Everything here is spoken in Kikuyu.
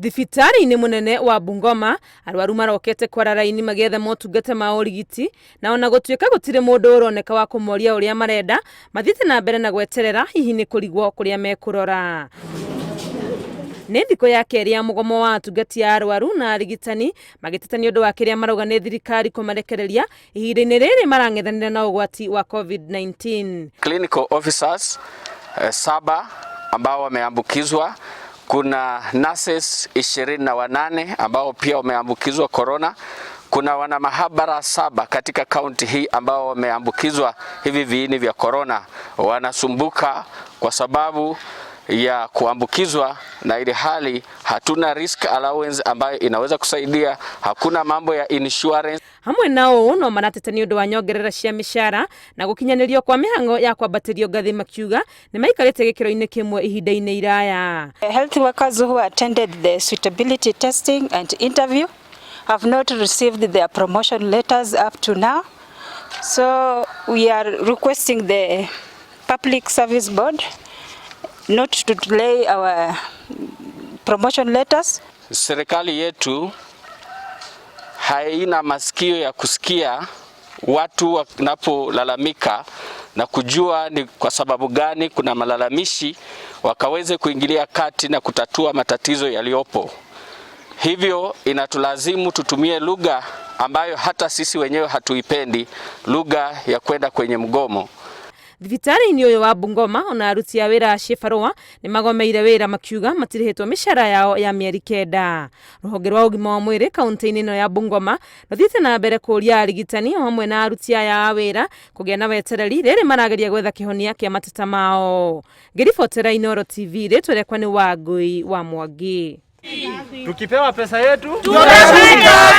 Thibitarĩ-inĩ mũnene wa Bungoma, arwaru marokete kwara raini magĩetha motungata ma ũrigiti, na ona gũtuĩka gũtirĩ mũndũ ũroneka wa kũmoria ũrĩa marenda, mathiĩte na mbere na gweterera hihi nĩ kũrigwo kũrĩa mekũrora. Nĩ thikũ ya kerĩ ya mũgomo wa atungati a arwaru na arigitani magĩteta nĩ ũndũ wa kĩrĩa marauga nĩ thirikari kũmarekereria ihinda-inĩ rĩrĩ marang'ethanĩra na ũgwati wa COVID-19. Clinical officers 7 ambao wameambukizwa. Kuna nurses 28 ambao pia wameambukizwa corona. Kuna wana mahabara 7 katika kaunti hii ambao wameambukizwa hivi viini vya corona, wanasumbuka kwa sababu ya kuambukizwa, na ili hali hatuna risk allowance ambayo inaweza kusaidia, hakuna mambo ya insurance. Hamwe na ũũ no marateta nĩ ũndũ wa nyongerera cia mĩcara na gũkinyanĩrio kwa mĩhang'o ya kwambatĩrio ngathĩ, makiuga nĩ maikarĩte gĩkĩro-inĩ kĩmwe ihinda-inĩ iraya. Health workers who attended the suitability testing and interview have not received their promotion letters up to now. So we are requesting the Public Service Board not to delay our promotion letters. Serikali yetu haina masikio ya kusikia watu wanapolalamika na kujua ni kwa sababu gani kuna malalamishi, wakaweze kuingilia kati na kutatua matatizo yaliyopo. Hivyo inatulazimu tutumie lugha ambayo hata sisi wenyewe hatuipendi, lugha ya kwenda kwenye mgomo. Thibitarĩ-inĩ ũyũ wa Bungoma ona aruti a wĩra a cibarũa nĩ magomeire wĩra makiuga matirĩhĩtwo mĩcara yao ya mĩeri 9. Rũhonge rwa ũgima wa mwĩrĩ kaunti-inĩ ĩno ya Bungoma rũthiĩte na mbere kũria arigitani o hamwe na aruti aya a wĩra kũgĩa na wetereri rĩrĩ marageria gwetha kĩhonia kĩa mateta mao. Ngĩribotera Inooro TV, rĩtwa rĩakwa nĩ Wangui wa Mwangi. Tukipewa pesa yetu Tutashika.